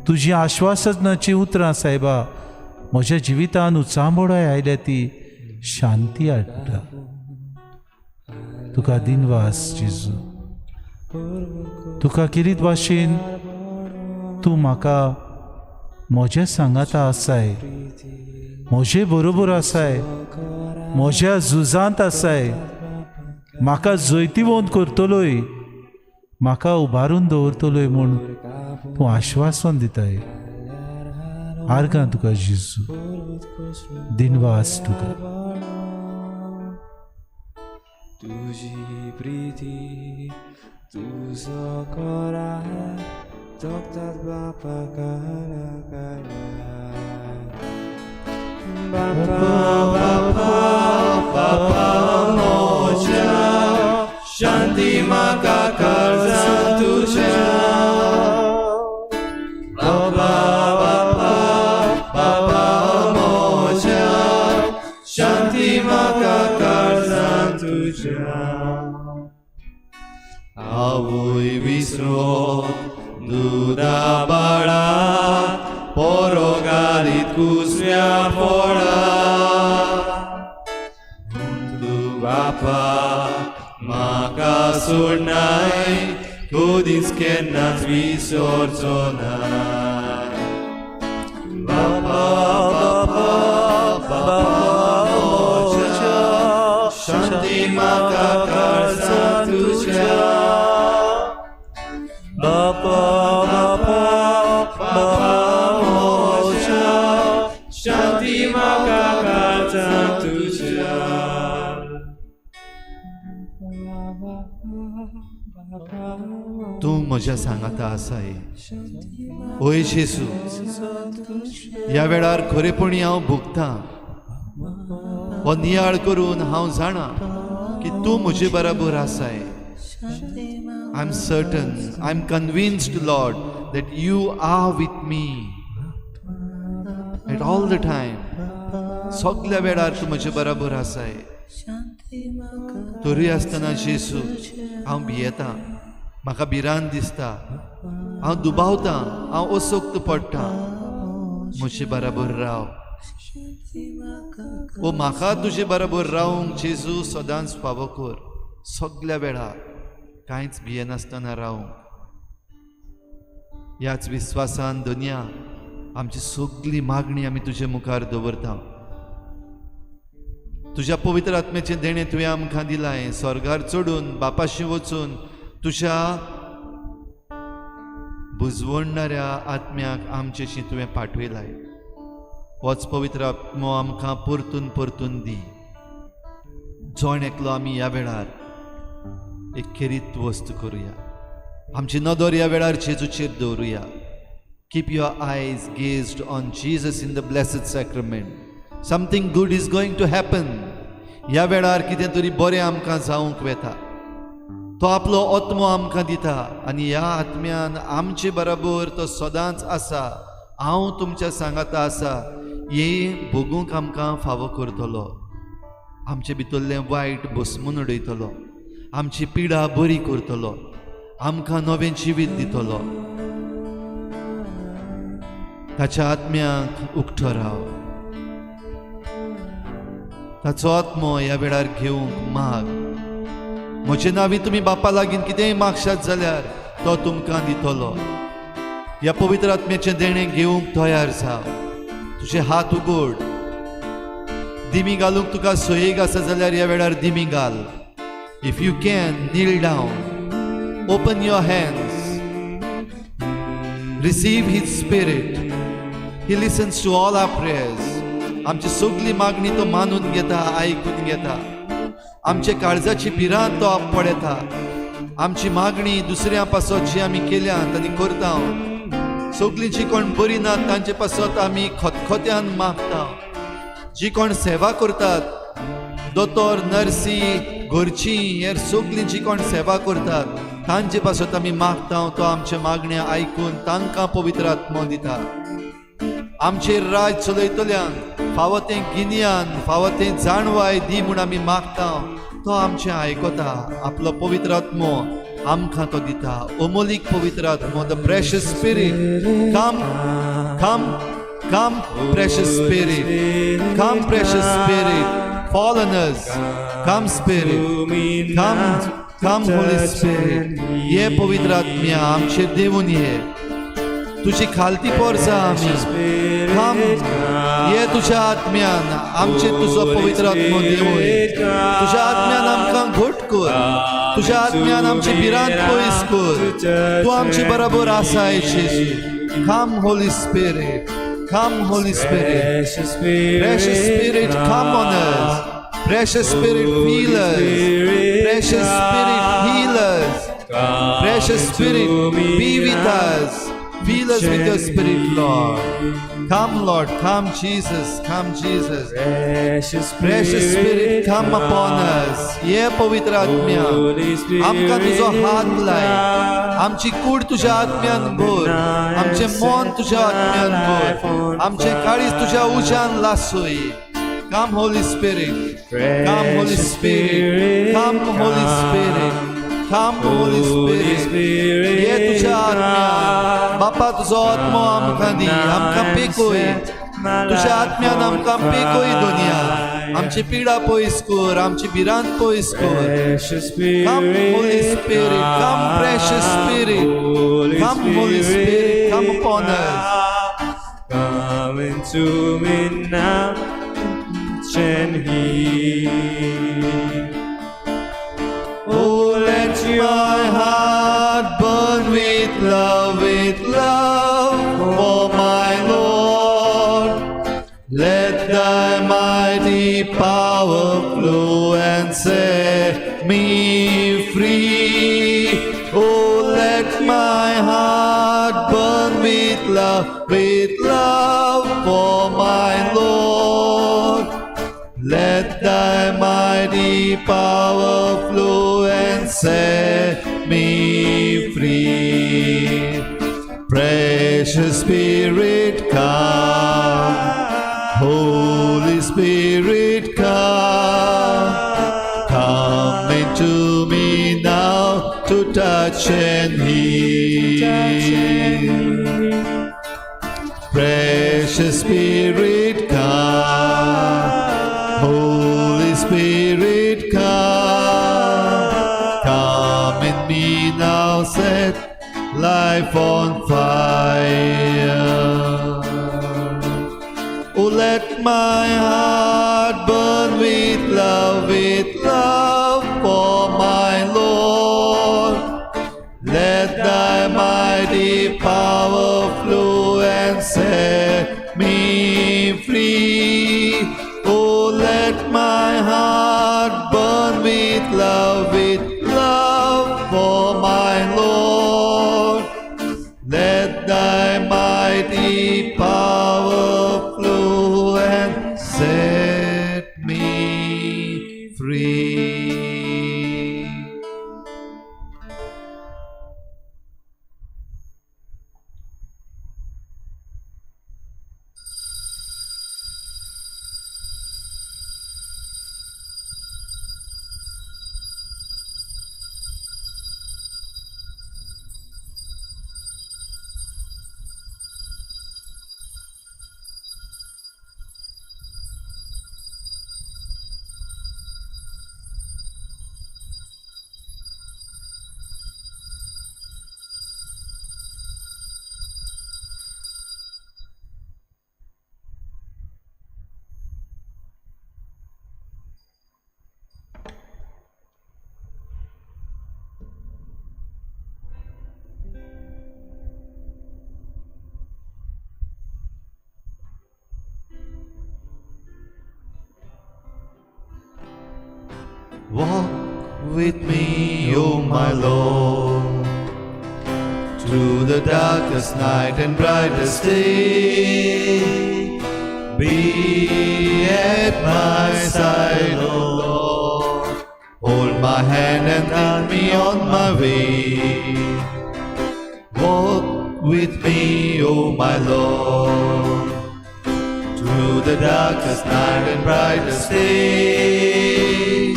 तुजी आश्वासनाचीं उतरां सायबा म्हज्या जिवितान उचांबळाय आयल्या ती शांती हाडटा. तुका दिनवास जेजू. तुका किरीत भाशेन तूं म्हाका म्हज्या सांगाता आसाय, म्हजे बरोबर आसाय, म्हज्या झुजांत आसाय, म्हाका जैतिवंत करतलोय, म्हाका उबारून दवरतलोय म्हूण तूं आश्वासन दिताय. आर्गां तुका जेजू, दिनवास तुका. तुजी प्रीती तुजो कोरा तोखतात बापा काला काला. बापा बापा बापा म्हज्या, शांती म्हाका काळजांत तुज्या. बापा बापा बापा म्हज्या, शांती म्हाका काळजांत तुज्या. आवय विसरो दुदा बाळा, पोरो घालीत कुसव्या फोडा. तूं बापा म्हाका सोडनाय, कदीच केन्नाच विसरचो नाय. बापा बापा बापा म्हज्या, शांती म्हाका काळजांत तुज्या. बापा बापा बापा म्हज्या, शांती म्हाका काळजांत तुज्या. तूं म्हज्या सांगाता आसाय ओय जेजू. ह्या वेळार खरेपणी हांव भोगतां हो नियाळ करून हांव जाणा की तूं म्हजे बराबर आसाय. I am certain, I am convinced, Lord, that you are with me at all the time. सगल्या वेळार तूं म्हजे बराबर आसाय. तरी आसतना जेजू हांव भियेतां, म्हाका भिरांत दिसता, हांव दुबावतां, हांव असक्त पडटा. म्हजे बराबर राव ओ, म्हाका तुजे बराबर रावंक जेजू सदांच फावो कर. सगल्या वेळार कांयच भियेनासतना रावंक. ह्याच विस्वासान दुनिया आमची सगली मागणी आमी तुजे मुखार दवरता. तुज्या पवित्र आत्म्याचें देणें तुवें आमकां दिलां. स्वर्गार चडून बापाशी वचून तुज्या बुजवणणाऱ्या आत्म्याक आमचेशी तुवें पाठयलाय. होच पवित्र आत्मो आमकां परतून परतून दी. जण एकलो आमी ह्या वेळार एक खेरीत वस्त करुया. आमची नदर ह्या वेळार जेजूचेर दवरुया. Keep your eyes gazed on Jesus in the blessed sacrament. Something good is going to happen. ह्या वेळार कितें तरी बरें आमकां जावंक वेता. तो आपलो आत्मो आमकां दिता आनी ह्या आत्म्यान आमचे बराबर तो सदांच आसा. हांव तुमच्या सांगाता आसा हें भोगूंक आमकां फावो करतलो. आमचे भितरलें वायट बसमून उडयतलो, आमची पिडा बरी करतलो, आमकां नवें जिवीत दितलो. ताच्या आत्म्याक उक्तो राव. ताचो आत्मो ह्या वेळार घेवंक माग. म्हजे नांवी तुमी बापा लागीं कितेंय मागशात जाल्यार तो तुमकां दितलो. ह्या पवित्र आत्म्याचें देणें घेवंक तयार जाव. तुजे हात उगड. दिमी घालूंक तुका सोयेक आसा जाल्यार ह्या वेळार दिमी घाल. If you can, kneel down, open your hands, receive his spirit. He listens to all our prayers. आमची सगली मागणी तो मानून घेता, आयकून घेता. आमच्या काळजाची भिरांत तो पळयता. आमची मागणी दुसऱ्या पासत जी आमी केल्यात आनी करता, सगलीं जी कोण बरी नात तांचे पासत आमी खतखत्यान मागता. जी कोण सेवा करतात दोतोर, नर्सी, घरचीं हेर सगळीं जी कोण सेवा करतात तांचे पासत आमी मागता. तो आमचे मागणें आयकून तांकां पवित्र आत्मो दिता. आमचेर राज चलयतल्यांक फावो तें गिन्यान, फावो तें जाणवाय दी म्हूण आमी मागता. तो आमचें आयकता. आपलो पवित्र आत्मो आमकां तो दिता. अमोलीक पवित्र आत्मो, the precious Spirit, come, come, come, precious Spirit, come, precious Spirit, fall on us. Come, Spirit, come, come, Holy Spirit. ये पवित्र आत्म्या, आमचेर देवून ये. तुजी खालती पोरसा आमी. कम, ये तुझ्या आत्म्यान आमचे. तुजो पवित्र आत्मो देवून तुझ्या आत्म्यान आमकां घट कर. तुझ्या आत्म्यान आमची भिरांत पयस कर. तूं आमचे बरोबर आसाय जेजू. Come, Holy Spirit, come, Holy Spirit. Precious Spirit, come on us. Precious Spirit, feel us. Precious Spirit, heal us. Precious Spirit, be with us. Fill us with your Spirit, Lord. Come, Lord. Come, Jesus. Come, Jesus. Precious Spirit, come upon us. ये पवित्र आत्म्या, आमकां तुजो हात लाय. आमची कूड तुझ्या आत्म्यान भर. आमचें मन तुझ्या आत्म्यान भर. आमचें काळीज तुझ्या उज्यान लासय. Come, Holy Spirit. Come, Holy Spirit. Come, Holy Spirit. Come, Holy Spirit. ये तुझ्या आत्म्यान. बापा, तुजो आत्मो आमकां दी. आमकां पेकोय. तुझ्या आत्म्यान आमकां पेकोय. दुनिया आमची पिडा पयस कर. आमची भिरांत पयस कर. Come, Holy Spirit. Come, precious Spirit. Come, Holy Spirit. Come upon us. Come into me now and heal. Oh, let my heart burn with love for my Lord. Let thy mighty power flow and set me free. Oh, let my heart burn with love for my Lord. Let thy mighty power flow and set me free. Precious Spirit, come. Holy Spirit, come. Come into me now to touch and heal. Precious Spirit, come. Holy Spirit, come. Come in me now, set life on fire. Oh, let my heart burn with love for my Lord. Let thy mighty power flow and set me free. Oh, let my heart burn with love for my Lord. Let thy mighty power flow and set me free. Walk with me, O my Lord, through the darkest night and brightest day. Be at my side, O Lord. my hand and guide me on my way. Walk with me, O my Lord, through the darkest night and brightest day.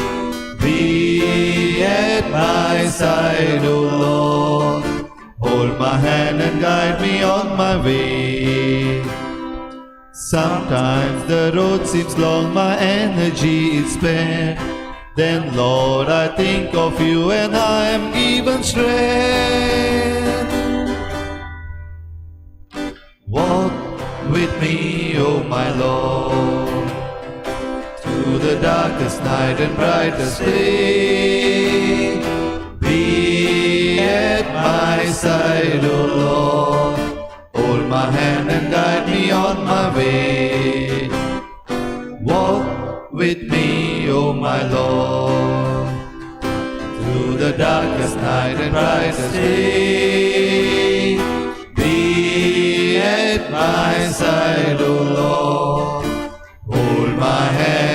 Be at my side, O Lord. Hold my hand and guide me on my way. Sometimes the road seems long, my energy is spent. Then, Lord, I think of you and I am given strength. Walk with me, O my Lord, through the darkest night and brightest day. Be at my side, O Lord. Hold my hand and guide me on my way. Walk with me, O my Lord, through the darkest night and brightest day. Be at my side, O Lord. Hold my hand.